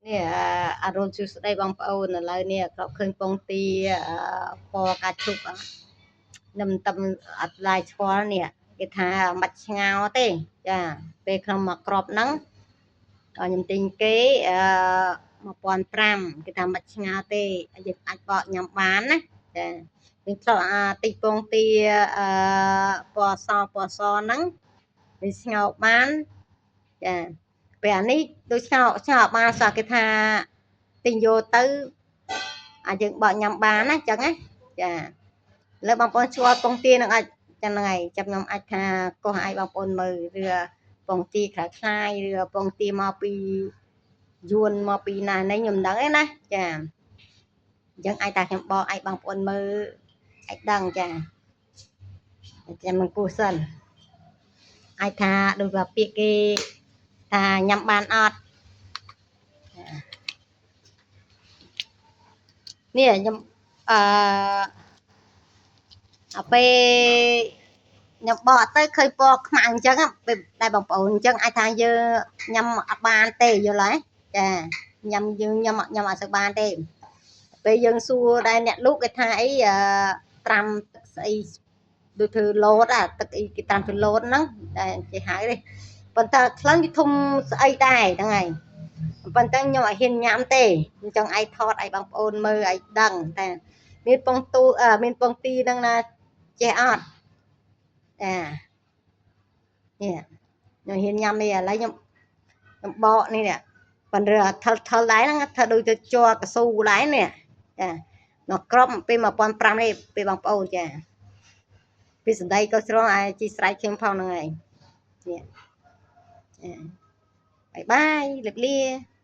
នេះអរុណសួស្តីបងប្អូនឥឡូវនេះក៏ឃើញពងទាពណ៌កាឈុកនឹមតឹមអត់ឡាយស្គាល់នេះគេថាមិនឆ្ងោទេចាពេលក្នុងមួយក្របហ្នឹងខ្ញុំទិញគេអឺ1500គេថាមិនឆ្ងោទេយើងអាចបកញ៉ាំបានណាចាយើងធ្លាប់អាតិចពងទាអឺពណ៌សពណ៌សហ្នឹងវាស្ងោបានចាពេលអានេះដូចស្ងោស្ងោបានសោះគេថាទិញយកទៅអាចយើងបកញ៉ាំបានណាចឹងណាចាលើបងប្អូនស្គាល់ពងទានឹងអាចចឹងហ្នឹងហើយចាំខ្ញុំអាចថាកោះឲ្យបងប្អូនមើលឬពងទាខ្លាខ្លាយឬពងទាមកពីយួនមកពីណានេះខ្ញុំមិនដឹងទេណាចាអញ្ចឹងអាចថាខ្ញុំបកឲ្យបងប្អូនមើលអាចដឹងចាចាំមិនគោះសិនអាចថាដូចថាពាក្យគេថាញ៉ាំបានអត់នេះខ្ញុំអឺអាពេលខ្ញុំបកទៅឃើញពណ៌ខ្មៅអញ្ចឹងពេលតែបងប្អូនអញ្ចឹងអាចថាយើងញ៉ាំអត់បានទេយល់ហើយចាញ៉ាំយើងញ៉ាំញ៉ាំអត់សូវបានទេពេលយើងសួរដែរអ្នកលូកគេថាអីត្រាំទឹកស្អីដូចធ្វើលោតអាទឹកអីគេត្រាំធ្វើលោតហ្នឹងតែគេហៅទេប៉ុន្តែក្លិនវាធំស្អីដែរហ្នឹងហើយប៉ុន្តែខ្ញុំអត់ហ៊ានញ៉ាំទេអញ្ចឹងឯងថតឲ្យបងប្អូនមើលឲ្យដឹងតែមានពងទូមានពងទីហ្នឹងណាចេះអត់ចានេះខ្ញុំហ៊ានញ៉ាំនេះឥឡូវខ្ញុំខ្ញុំបកនេះនេះប៉ុន្តែថិលថិលដែរហ្នឹងធ្វើដូចទៅជ័រកស៊ូដែរនេះចាមកក្របពេល1500នេះពេលបងប្អូនចាពីសណ្ដីក៏ស្រងឲ្យជីស្រ័យខ្ញុំផងហ្នឹងឯងនេះបាយបាយលឹកលា។